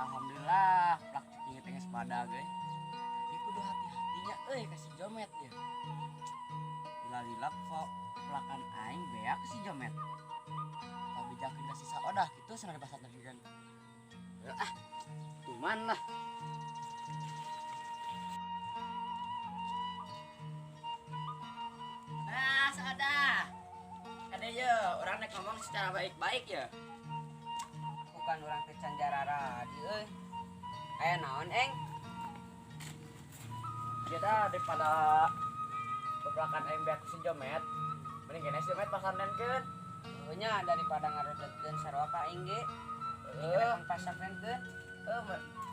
Alhamdulillah, plak cicing teh geus badag euy. Tapi kudu hati-hatinya euy ka si Jomet ya. Lila-lila kok pelakan aing beak si Jomet. Tapi jakeun ka si Saodah kitu cenah di pasantren. Ah, cuman lah. Nah, Saodah. Ada ye, urang nek ngomong secara baik-baik ya. Bukan urang teh can jararadi euy. Aya naon, Eng? Kita daripada pepelakan aing beak si Jomet, mending kene si Jomet pasantrenkeun. Heuh nya, daripada ngarodetkeun sarua ka aing ge. Heeh, Pasantrenkeun. Heuh,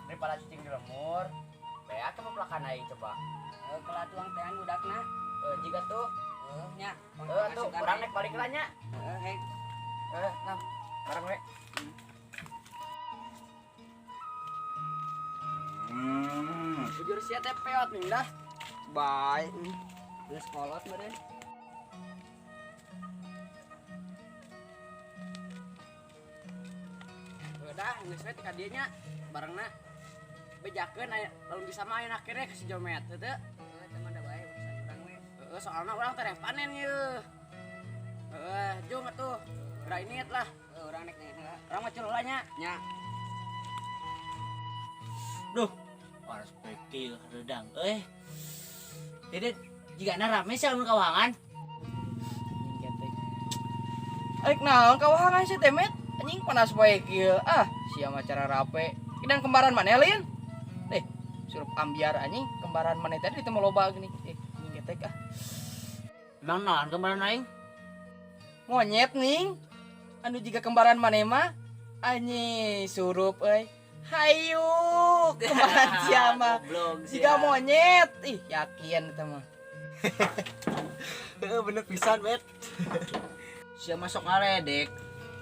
daripada cicing di lembur, beak ke pepelakan aing coba. Heuh, kelah tuang tean budakna. Eh, jika tuh, Heuh nya. eh tuh, urang nek balik lah nya. Heeh, heng. Eh, nah, bareng we. Bujur sia teh peot nih dah. Bae. Geus kolot meureun. Udah, geus we ti ka dieu nya. Barengna bejakeun aya lamun bisa mah aya akhirnya ka si Jomet heuh teu. Heuh, eta mah da bae urusan urang we. Heeh, soalna urang teh rek panen yeuh. Heeh, jung atuh. Geura ini lah. Heuh, urang nek heula. Urang mah heula nya. Nya. Duh, harus pikir redang euy. Dede, jika na rame sih lamun kawangan. Aik naon kawahangan sih teh, Met? Anjing panas poe kieu. Ah, sia mah cara rape. Kidan kembaran maneh lain? Eh, surup ambiar anjing kembaran maneh tadi ditemu loba gini. Eh, anjing ketek ah. Emang naon kembaran aing? Monyet ning. Anu jiga kembaran maneh mah anjing surup euy. Hayu, kembaran sia mah. Goblok Jiga monyet. Ih, yakin eta mah. Heeh, bener pisan, Met. Sia masuk ngaledek.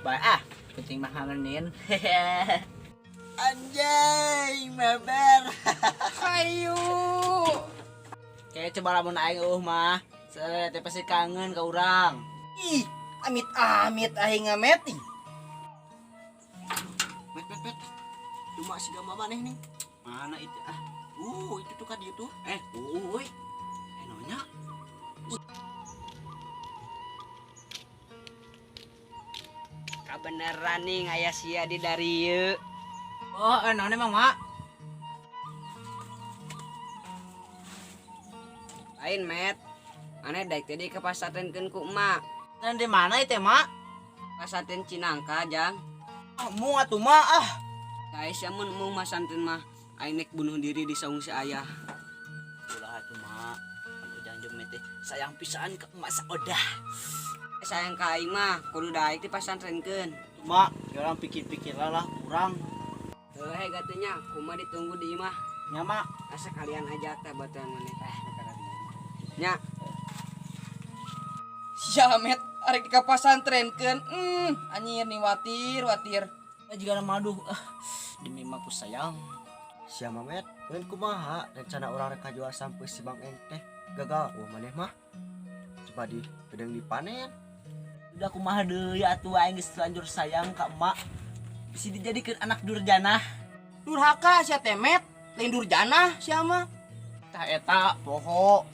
Bae ah, penting mah ngangenin. Anjay, meber. Hayu. Kayak coba lamun aing eueuh mah, saya teh pasti kangen ka urang. Ih, amit-amit aing ngamet ih. Met, met, met. Cuma si gama maneh nih. Mana itu ah? Itu tuh kan dia tuh. Eh, euy. Eh, nonya. Kabeneran nih aya sia di darieu. Oh, eh naon emang, Mak? Lain, Met. Ane daek teh di ka pasantrenkeun ku emak. Dan di mana itu, Mak? Pasantren Cinangka, Jang. Ah, mung atuh mah ah. Guys, ya mun mung masantren mah aing nek bunuh diri di saung si ayah. Ulah atuh, Mak. Anu jangan jomet teh sayang pisan ke emak saodah. Sayang ka aing mah kudu daek di pasantrenkeun. Mak, orang pikir-pikir lah kurang. Heuh, hei gatunya, kumaha ditunggu di imah. Nya, Mak. Asa kalian aja teh batuan maneh teh. Nya, Sia Met, arek di ka pasantrenkeun. Anjir nih watir, watir. Jika madu ah, demi mak ku sayang. Sia mah, Met, ngan kumaha rencana urang rek kajual sampai si Bang Eng teh gagal. Wah, maneh mah. Coba di gedeng dipanen. Udah kumaha deui atuh aing geus terlanjur sayang ka emak. Bisa dijadikeun anak durjana. Durhaka sia teh, Met. Lain durjana sia mah. Tah eta poho.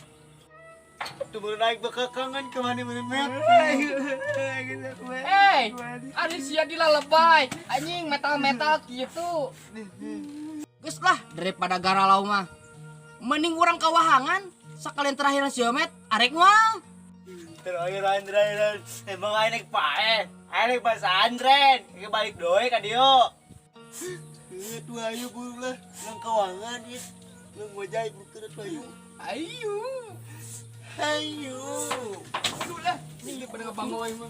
Tuh baru naik bakal kangen ke mana mana, Met. Hey, ari sia dilalebay. Anjing metal-metal gitu. Geus lah daripada garalau mah. Mending urang kawahangan sekalian terakhir si Met arek moal. Terakhiran terakhiran emang aing nek pae. Aing nek pasantren. Ke balik deui ka dieu. Eh, tuh ayo buru lah, nang kawangan ya. Nang ngojai buru tuh ayo. Ayo. Ayo. Aduh lah, ini pada ngebango aing mah.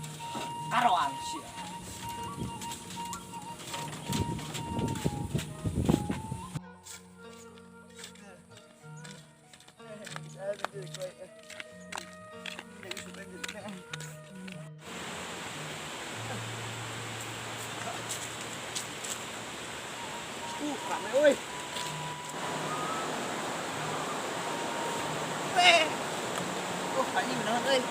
Karoan sia. Rame euy. Anjing beneran euy.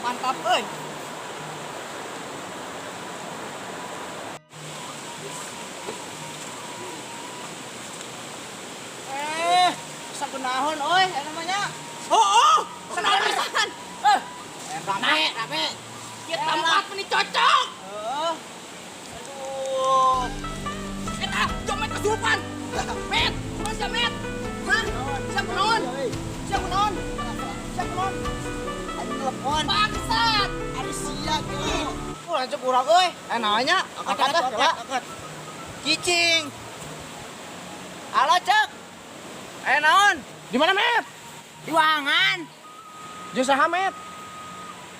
Mantap euy. Sakunahon euy eta namanya. Oh, senang pisan. Rame, rame. Kieu tempat meni cocok. Heeh. Aduh. Eta jomet kesurupan. Met, kumaha sia met? Hah? Sia kunaon? Sia kunaon? Sia kunaon? Ada telepon. Bangsat. Ari sia kieu. Lanjut urang euy. Naonnya? Angkat, angkat. Cicing. Halo, Cek. Naon? Di mana, Met? Di Wangan. Jeung saha, Met?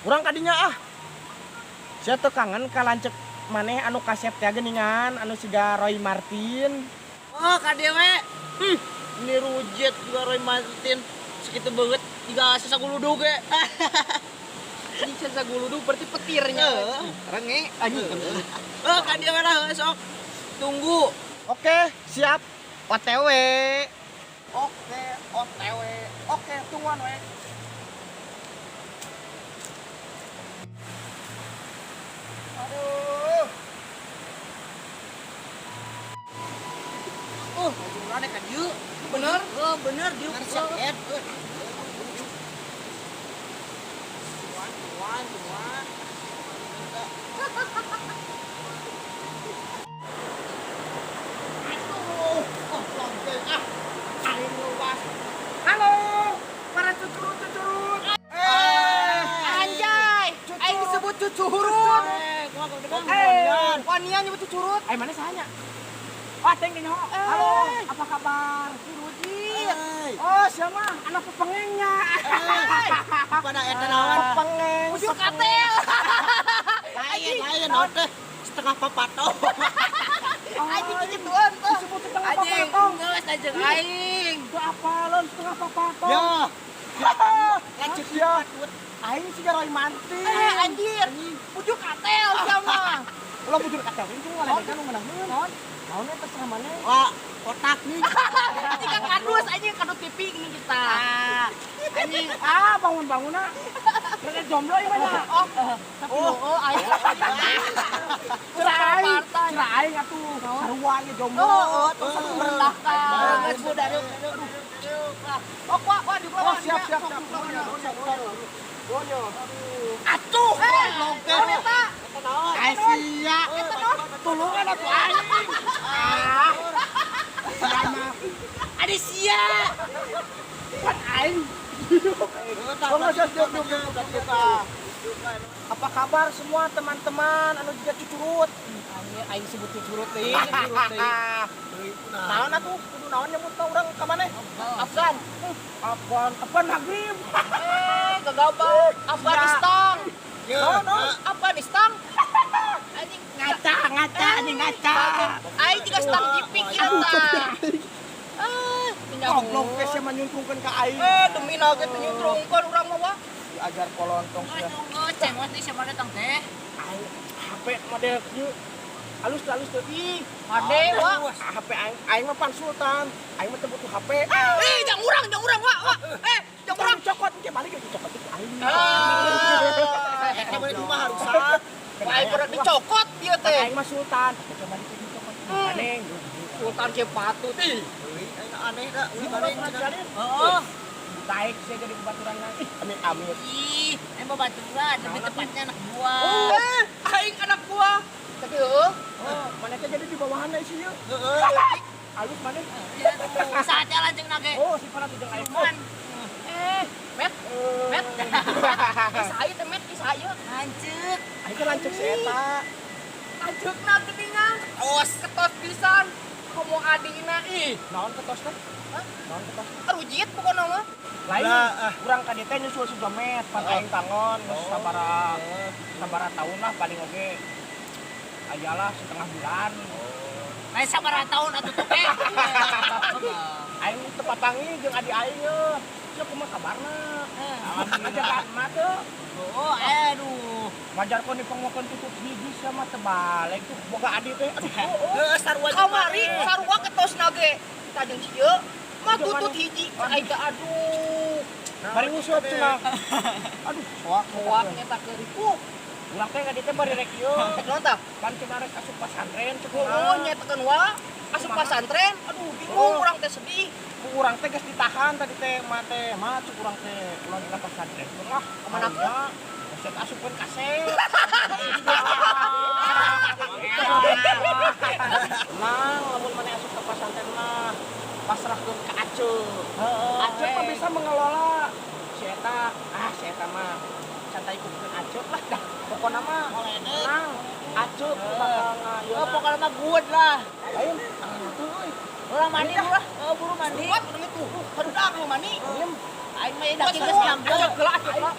Urang kadinya ah. Sia teu kangen ka lanceuk maneh anu kasep teh geuningan, anu siga Roy Martin. Oh, ka dieu we. Ini rujit juga Roy Martin. Segitu banget juga sesaguludug ge. Ini sesaguludug berarti petirnya. Renge anjing. Oh, ka dieu we lah sok. Tunggu. Oke, siap. OTW. Oke, OTW. Oke, tungguan we. Aduh. Urang ka dieu. Bener? Oh, bener dieu. Siap, Tuan, tuan. Aduh, oh lonteng ah. Aing luas. Halo, para cucurut-cucurut. Anjay, aing disebut cucurut. Wanian nyebut cucurut. Mana sahanya? Wah, teng nyaho. Halo, apa kabar? Rujit. Oh, siapa? Anak pepengengnya. Pada eta naon? Pepengeng. Ujur katel. Lain, lain naon teh? Setengah papato. Anjing gituan tuh. Disebut setengah Anjing, papatong. geus anjing aing. Itu apa lon setengah papatong? Ya. Lanjut ya. Aing sih Roy Martin. Anjir. Ujur katel siapa? Lo bujur katel ini cuma ngaledekan nu ngeunaheun. Naon? Naon eta terserah maneh. Wah, kotak nih. Anjing kan kardus, anjing kardus TV ini kita. Anjing, Ah, bangun-bangunna. Rada jomblo ieu mah. oh, tapi oh, aing. Cerah aing, cerah aing atuh. Sarua ge jomblo. Oh, terus aku merendahkan. Geus budak. Oh, kuah, kuah, di Oh, siap, siap, siap. Atuh, Longke. eta. Asia, tulungan atuh aing. Ah. Sama Adi sia. pan aing. Apa kabar semua teman-teman anu juga cucurut? Anjir, aing sebut cucurut deui, cucurut deui. Naon atuh kudu naon nyebut ka urang ka maneh? Afgan. Afgan, Afgan Maghrib. Gagabah. Afghanistan. Naon, naon? Afghanistan. Anjing Ngaca, ngaca, anjing ngaca. Aing juga stang jipik ieu tah. Ah, Goblok teh sia manyuntrungkeun ka aing. Demi naga teh nyuntrungkeun urang mah wah. Diajar kolontong sia. Cengos teh siapa datang teh? Aing HP model kieu. Alus teu, alus teu. Ih, Made wah. HP aing aing mah pan sultan. Aing mah teu butuh HP. Jangan urang, wah, wah. Jangan urang. Cokot engke balik ge cokot itu aing. Eta mah kumaha rusak. Wah, aing pernah dicokot ieu teh. Aing mah sultan. Engke balik ge dicokot. Aneh. Sultan ke patut ih. Aneh dah, ulah aneh cenah. Heeh. Baik sih jadi bebaturan lagi. Amit amit. Ih, emang baturan, lebih tepatnya anak buah. Aing anak buah. Tapi heuh. Oh, mana teh jadi di bawahan sih ieu. Heeh. Alus mana? Iya, saatnya lanjut nage. Oh, si panat jeung aing. Cuman Met, met. Isa ieu teh met, isa ieu. lanjut. Aing teh lanceuk si eta. Lanceukna geuningan. Ketos, ketos pisan. Komo adina ih. Naon ketos teh? Hah? Naon ketos? Rujit pokona mah. Lain, urang ka dieu teh nyusul si Jomet, pan aing tangon geus sabaraha sabaraha taun lah paling oge. Ayalah setengah bulan. Lain sabaraha taun atuh tuh eh. Aing teu papangi jeung adi aing ye. Aceu kumaha kabarna? Alhamdulillah. Ngajakan mah teu. Oh, aduh. Majar kon dipangmokeun tutut hiji sama tebalik tuh boga adi teh. Heeh, sarua Kamari sarua ketosna ge. Kita jeung si ieu mah tutut hiji aing teh aduh. Bari nguseup cenah. Aduh, soak Soak eta keur ripuh. Urang teh ka dieu teh bari rek ieu. Rek naon tah? Pan cenah rek asup pasantren cek. Oh, nyetakeun wa asup pasantren. Aduh, bingung urang teh sedih. Ku urang teh geus ditahan tadi teh mah teh, mah cuk urang teh ulah dina pasantren. Lah, Kemana ke? Geus asupkeun kaset. Tenang, lamun maneh asup ke pasantren mah pasrahkeun ka Aceu. Aceu mah bisa mengelola si eta, ah si eta mah santai ikutkeun Aceu lah dah. Pokona mah tenang, Aceu bakal ngayeuna. Oh, pokona mah good lah. Ayo, atuh euy. Urang mandi dulu lah. Oh, buru mandi. Kuat urang itu. Harudak lu mandi. Aing mah daki geus nyampe. Aceu geula, aceu geula.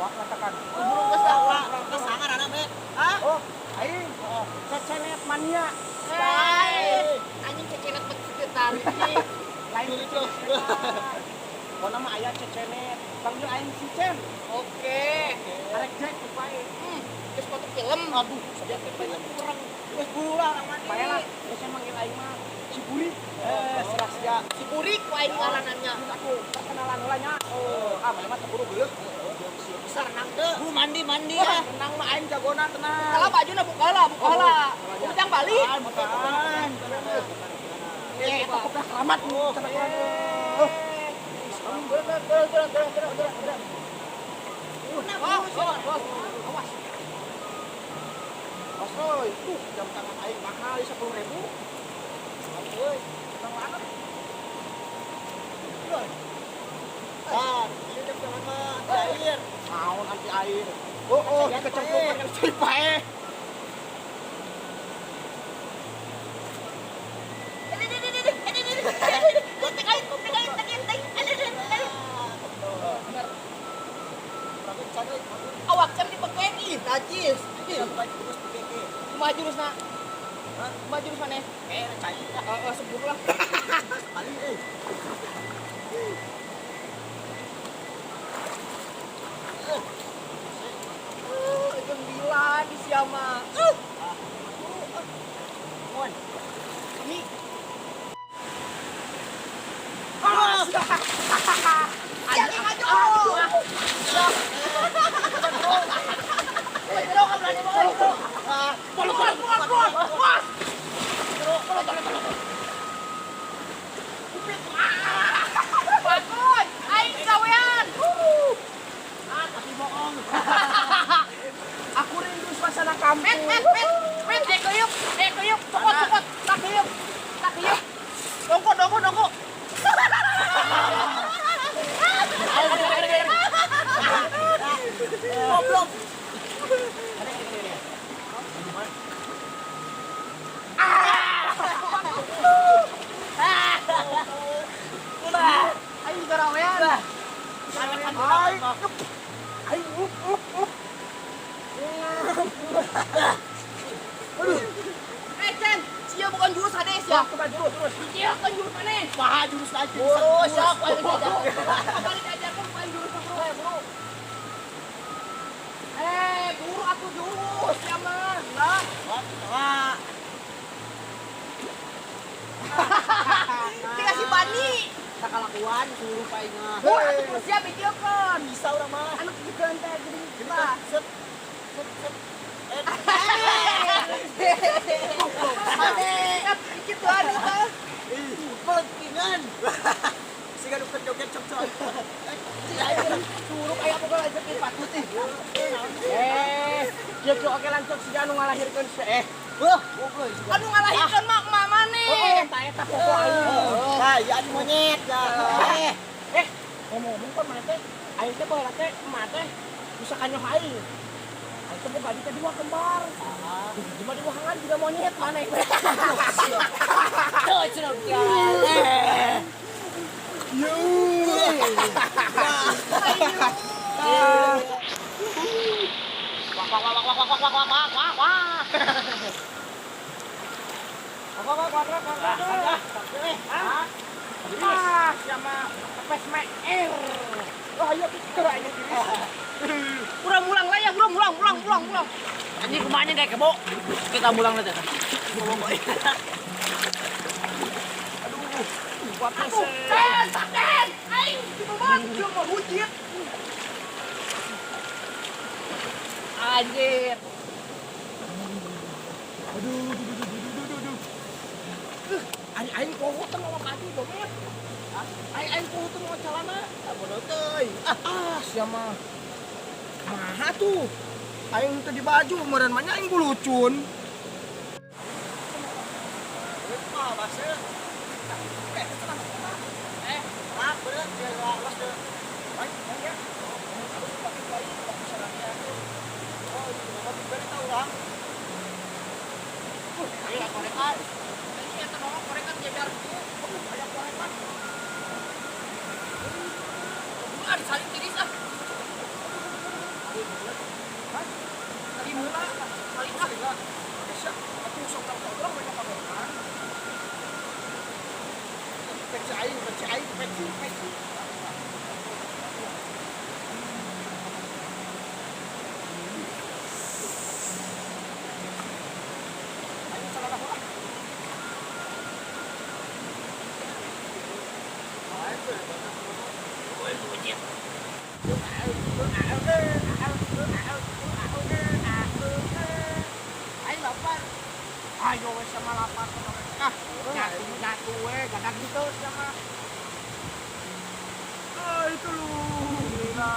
Wah, katakan. Buru geus lah, geus sangar anak met. Hah? Oh, aing. Cecenet mania. Hai. Anjing cecenet bet tarik. Lain itu. Pokona mah aya cecenet. Panggil aing si Cen. Oke. Arek Jack bae. Geus foto film. Aduh, dia teh film kurang. Geus buru lah urang mandi. Bae lah, geus manggil aing mah si Burik. Serah sia. Si Burik ku aing ngaranannya. Aku perkenalan heula nya. Oh, ah maneh mah teu buru geuleuh. Bisa renang teu. Bu mandi-mandi ya. Tenang mah aing jagona tenang. Kalau bajuna buka lah, buka lah. Ujang balik. Bukan. Eh, eta kopiah keramat. Cenah urang. Oh. Gerak. Awas. Awas euy, jam tangan aing mahal 10.000. Euy, tenang banget. Ah, ieu jam tangan mah anti air. Naon anti air? Oh, dikecemplungkeun kana cai paeh. Awak jam dipekek ih, najis. Kumaha jurusna? Kumaha jurus maneh? Cai. Heeh, sebut lah. Sekali euy. Jeung bila di sia mah. Mun. Ini Ah, Jangan maju. Bagus, aing gawean. Ah, tapi bohong. Aku rindu suasana kampung. Met, met, met, met, ayo keyuk, copot, copot, tak keyuk, tak keyuk. Dongko, dongko, dongko. Goblok. Aing juga rawean. Aing, up, up, up. Eh, Chen, sia bukan jurus hades ya. Coba jurus, jurus. Sia bukan jurus maneh. Wah, jurus lagi. Oh, siap aing diajarkan. Kembali diajarkan bukan jurus bro, bro. Eh, buru atuh jurus sia mah. Lah. Wah. Dikasih bani. Sakalakuan suruh aing mah. Oh, atuh terus sia videokeun. Bisa urang mah. Anu videokeun teh geuning lah. Set. Set, set. Mane, gitu anu teh. Ih, pentingan. Siga nu keur joget cok-cok. Curug aya pokokna lanceuk patut ih. Eh, kieu oge lanceuk siga anu ngalahirkeun si eh. Wah, goblok. Anu ngalahirkeun mah emak maneh. Oh, eta eta pokok aing. Nah, ya anu monyet ya. Eh, ngomong-ngomong kan maneh teh, aing teh baheula teh emak teh bisa kanyoh aing. Aing teh boga adik teh dua kembar. Hiji mah diwahangan juga monyet maneh. Tuh, cenah. Wah wah wah wah wah wah wah wah wah. Wah wah wah wah wah wah. Ah, sama kepes meer. Wah, ayo pikir aja tiris. Urang mulang lah ya, urang mulang mulang mulang mulang. Anjing kumanya kayak kebo. Kita mulang lah teh. Aduh, aduh, ten, ten, aing dibeban, dia mau hujit. Anjir. Aduh, aduh, aduh, aduh, aduh, aduh. Ari aing poho teh mawa baju domet. Aing aing poho teh mawa celana. Ah, bodoh teuy. Ah, sia mah. Maha tuh. Aing teh di baju meureun mah nya aing bulucun. Mah baseuh. Eh, Mak bener dia awas deh. Baik, ya. Harus pakai baik, pakai sarana. Oh, itu mah beri tahu urang. ayo korekan. Ini eta nongol korekan jebar kieu. Aya korekan. Ah, disalin tiris ah. Hah? Salin heula. Salin ah. Salin lah. Geus atuh sok urang banyak korekan. Peci aing, peci aing, peci, peci. Aing celana heula. Aing lapar. Ayo we sama lapar sama ah, nyatu nyatu we gadak gitu sama. Ah, itu lu. Gila.